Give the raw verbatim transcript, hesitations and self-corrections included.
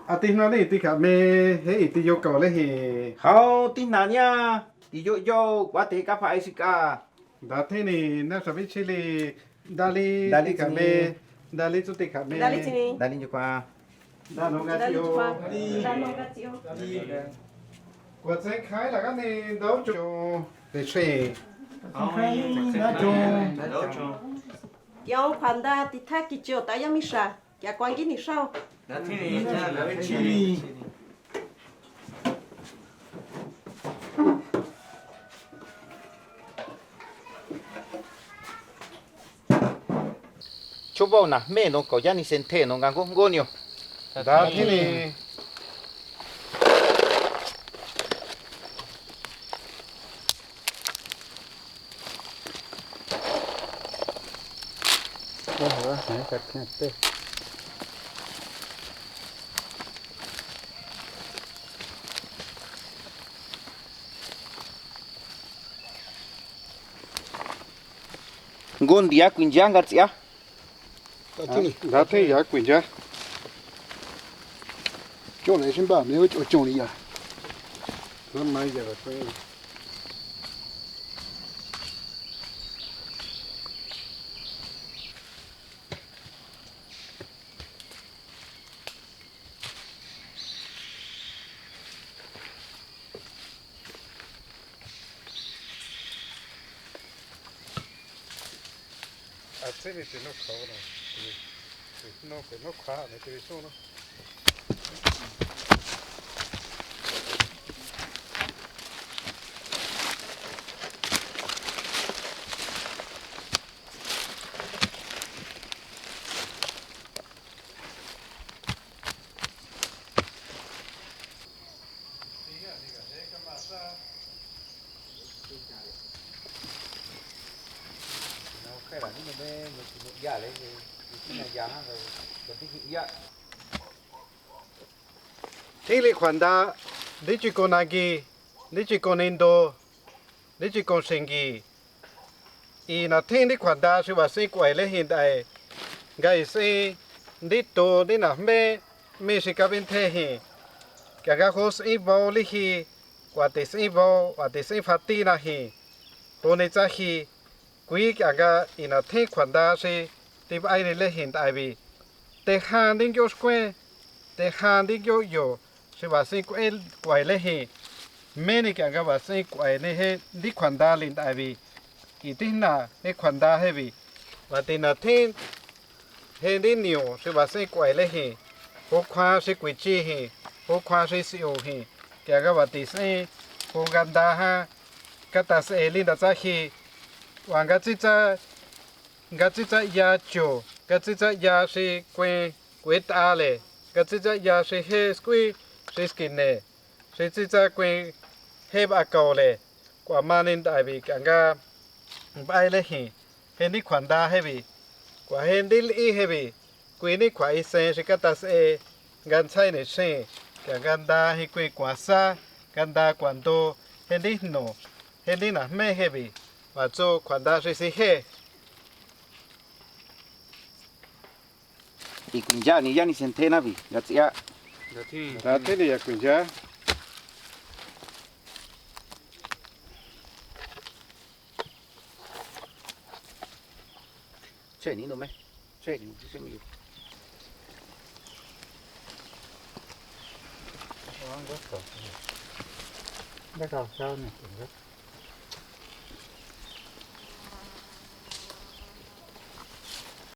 A tijna ni ti kame, he i ti yo kau le hi. Hau tijna nia, ti yo yo, kua te ka fa ai si ka. Da thini na sa bi chili, dali Dali ti kame, chini. Dali tu ti kame. Dali chini. Dali yo kua. Da no ga Dali ti yo. Chua. Da no ga ti yo. Kua tse khai la ga ni dau cho. Te che. Kua tse khai la cho. Tiao khuanda ti tha ki cho ta ya mi sa. Kia kuan ki ni sao. Chubau na me no kau ya ni senthe no ngangu ngunio. Da thini. Ngu ndia kuinya nga tsia. Nda thini. Nda thini ya kuinya. Chon le simba me o chon ya. Nda mai ya la kuinya. A tse ni te no kha na. Te no, te no kha ne te so no. Thili khuanda, di chi ko nagi, di chi ko nindo, di chi ko sengi. I na thing di khuanda si va sin kuai le hin dai. Ngai sin di tu di na hme mi si ka bin the hin. Ka ga ho sin vau li hi, kua ti sin vau, kua ti sin fati na hi. Ho ni tsa hi, kui ka ga i na thing khuanda si ti va ai ni le hin dai vi. Te han di ngyo skue, te han di ngyo yo, si va sin kuai le hin. Me ni ka ga va sin kuai ne he di khuanda lin dai vi. I ti na he khuanda he vi. Va ti na thin he di niu si va sin kuai le hin. Ho khuan si kui chi hin. Ho khuan si si u hin. Ka ga va ti sin. Ho ga nda ha. Ka ta se lin da tsa hi. Wa nga tsi tsa, nga tsi tsa ya chu. Nga tsi tsa ya si kuen. Kui ta le, ka tsi tsa ya si he skui, si skine, si tsi tsa kui he ba kau le, kua ma ni dai vi ka ga bai le hin, he ni khuanda he vi, kua he di li he vi, kui ni kua i sen si ka ta se, ga ntsai ni sen, ka ga nda hi kui kua sa, ga nda kua ndo, he di hnu, he di na hme he vi, va tsu khuanda si si he. I kuinya ni ya ni senthe na vi, ya tsia. Da thini ya kuinya. Che ni no me. Che ni se mi. Wa ngo ko. Da ka sa ni.